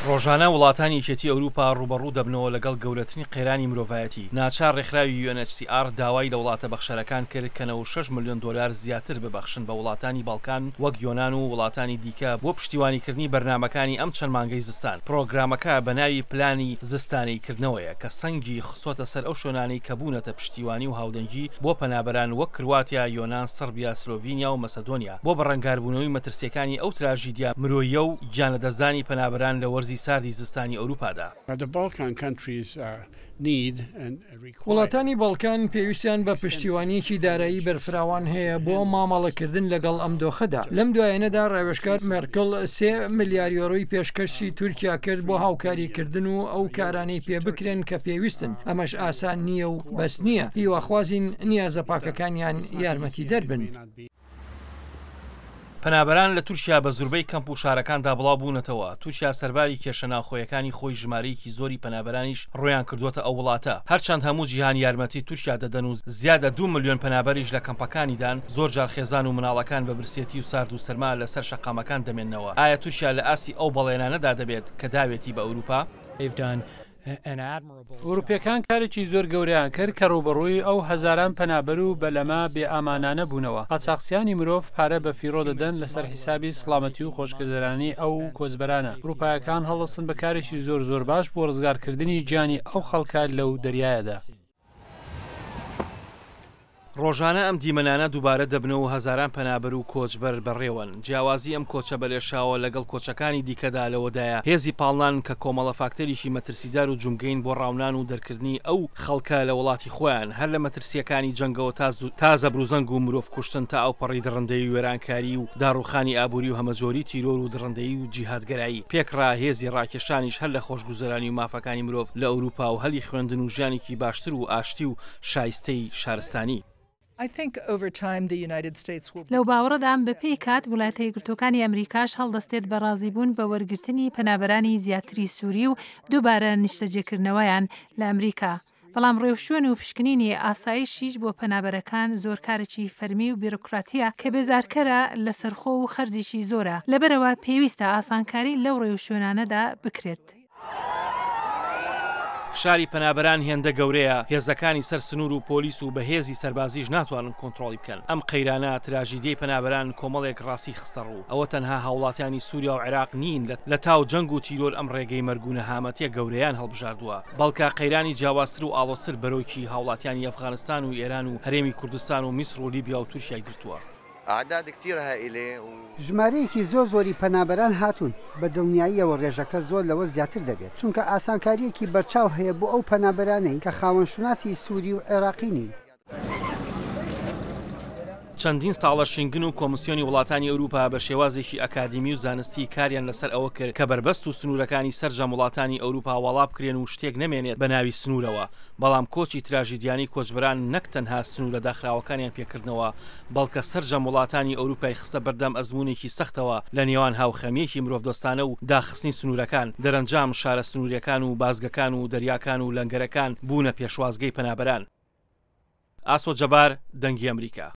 ڕۆژانە وڵاتانی یەکێتی ئەوروپا ڕووبەڕوو دەبنەوە لەگەڵ گەورەترین قەیرانی مرۆڤایەتی، ناچار ڕێکخراوی UNHCR داوای لە وڵاتە بەخشەرەکان کرد کە 96 ملیۆن دۆلار زیاتر ببەخشن بە وڵاتانی باڵکان وەک یۆنان و وڵاتانی دیکە بۆ پشتیوانیکردنی بەرنامەکانی ئەم چەند مانگەی زستان. پرۆگرامەکە بە ناوی پلانی زستانەی کردنەوەیە کە سەنگی خستۆتە سەر ئەو شوێنانەی کە بوونەتە پشتیوانی و هاودەنگی بۆ پەنابەران وەک کرواتیا، یۆنان، سڕبیا، سلۆڤینیا و مەسەدۆنیا بۆ بەڕەنگاربوونەوەی مەترسییەکانی ئەو تراژیدیا مرۆییە و گیانلەدەستدانی پەنابەران لە وەرزی ساردی زستانی ئەوروپادا. وڵاتانی باڵکان پێویستیان بە پشتیوانییەکی دارایی بەرفراوان هەیە بۆ مامەڵەکردن لەگەڵ ئەم دۆخەدا. لەم دوایانەدا ڕاوێژکار مێرکڵ سێ ملیار یۆرۆی پێشکەشی تورکیا کرد بۆ هاوکاریکردن و ئەو کارانەی پێ بکرێن کە پێویستن، ئەمەش ئاسان نییە و بەس نییە، هیواخوازین نیازە پاکەکانیان یارمەتیدەر بن. پەنابەران لە تورکیا بە زوربەی کەمپ و شارەکاندا بڵاو بوونەتەوە، تورکیا سەرباری کێشە ناوخۆیەکانی خۆی ژمارەیەکی زۆری پەنابەرانیش ڕوویان کردووەتە ئەو وڵاتە، هەرچەند هەموو جیهان یارمەتی تورکیا دەدەن و زیاد لە دوو ملیۆن پەنابەریش لە کەمپەکانیدان، زۆرجار خێزان و مناڵەکان بە برسێتی و سارد و سەرما لەسەر شەقامەکان دەمێننەوە، ئایا تورکیا لە ئاستی ئەو بەڵێنانەدا دەبێت کە داوێتی بە ئەوروپا؟ ئەوروپیەکان کارێکی زۆر گەورەیان کرد کە ڕووبەڕووی ئەو هەزاران پەنابەر و بەلەمە بێ ئامانانە بوونەوە. قاچاخچیانی مرۆڤ پارە بە فیڕۆ دەدەن لەسەر حیسابی سڵامەتی و خۆشگەزەرانی ئەو کۆچبەرانە. ئەوروپایەکان هەڵدەستن بە کارێکی زۆر زۆر باش بۆ ڕزگارکردنی گیانی ئەو خەڵکە لەو دەریایەدا. ڕۆژانە ئەم دیمەنانە دووبارە دەبنەوە و هەزاران پەنابەر و کۆچبەر بەڕێوەن. جیاوازی ئەم کۆچە بەلێشاوە لەگەڵ کۆچەکانی دیکەدا لەوەدایە هێزی پاڵنان کە کۆمەڵە فاکتەریکی مەترسیدار و جومگەین بۆ ڕاونان و دەرکردنی ئەو خەڵکە لە وڵاتی خۆیان هەر لە مەترسییەکانی جەنگەوە تا تا زەبروزەنگ و مرۆڤ کوشتن تا ئەوپەڕی دڕندەیی و وێرانکاری و داڕووخانی ئابووری و هەمەجۆری تیرۆر و دڕندەیی و جیهادگەرایی. پێکڕا هێزی ڕاکێشانیش هەر لە خۆشگوزەرانی و مافەکانی مرۆڤ لە ئەوروپا و هەلی خوێندن و ژیانێکی باشتر و ئاشتی و شایستەی شارستانی. لەو باوەڕەدام بەپێی کات وڵاتە یەکگرتووەکانی ئەمریکاش هەڵدەستێت بە ڕازیبوون بە وەرگرتنی پەنابەرانی زیاتری سووری و دووبارە نیشتەجێکردنەوەیان لە ئەمریکا، بەڵام ڕێوشوێن و پشکنینی ئاسایشیش بۆ پەنابەرەکان زۆر کارێکی فەرمی و بیرۆکراتییە کە بێزارکەرە لەسەرخۆ و خەرجیشی زۆرە، لەبەرئەوە پێویستە ئاسانکاری لەو ڕێوشوێنانەدا بکرێت. فشاری پەنابەران هێندە گەورەیە، هێزەکانی سەر سنوور و پۆلیس و بەهێزی سەربازیش ناتوانن کۆنترۆڵی بکەن. ئەم قەیرانە تراژیدیای پەنابەران کۆمەڵێک ڕاستی خستەڕوو. ئەوە تەنها هاوڵاتیانی سوریا و عێراق نین لە تاو جەنگ و تیرۆر ئەم ڕێگەی مەرگ و نەهامەتیە گەورەیان هەڵبژاردووە، بەڵکە قەیرانی جیاوازتر و ئاڵۆزتر بەرۆکی هاوڵاتیانی ئەفغانستان و ئێران و هەرێمی کوردستان و میسر و لیبیا و تورکیای گرتووە. ژمارەیەکی زۆر زۆری پەنابەران هاتوون، بە دڵنیاییەوە رێژەکە زۆر لەوە زیاتر دەبێت، چونکە ئاسانکارییەکی بەرچاو هەیە بۆ ئەو پەنابەرانەی کە خاوەن شوناسی سووری و عێراقی نین. چەندین ساڵە شینگن و کۆمسیۆنی وڵاتانی ئەوروپا بە شێوازێکی ئەکادیمی و زانستی کاریان لەسەر ئەوە کرد کە بەربەست و سنوورەکانی سەرجەم وڵاتانی ئەوروپا واڵا بکرێن و شتێک نەمێنێت بە ناوی سنوورەوە، بەڵام کۆچی تراژیدیانەی کۆچبەران نەک تەنها سنوورە داخراوەکانیان پێکردنەوە، بەڵکە سەرجەم وڵاتانی ئەوروپای خستە بەردەم ئەزموونێکی سەختەوە لە نێوان هاوخەمییەکی مرۆڤدۆستانە و داخستنی سنوورەکان، دەرەنجام شارە سنوورییەکان و بازگەکان و دەریاکان و لەنگەرەکان بوونە پێشوازگەی پەنابەران. ئاسۆ جەبار، دەنگی ئەمریکا.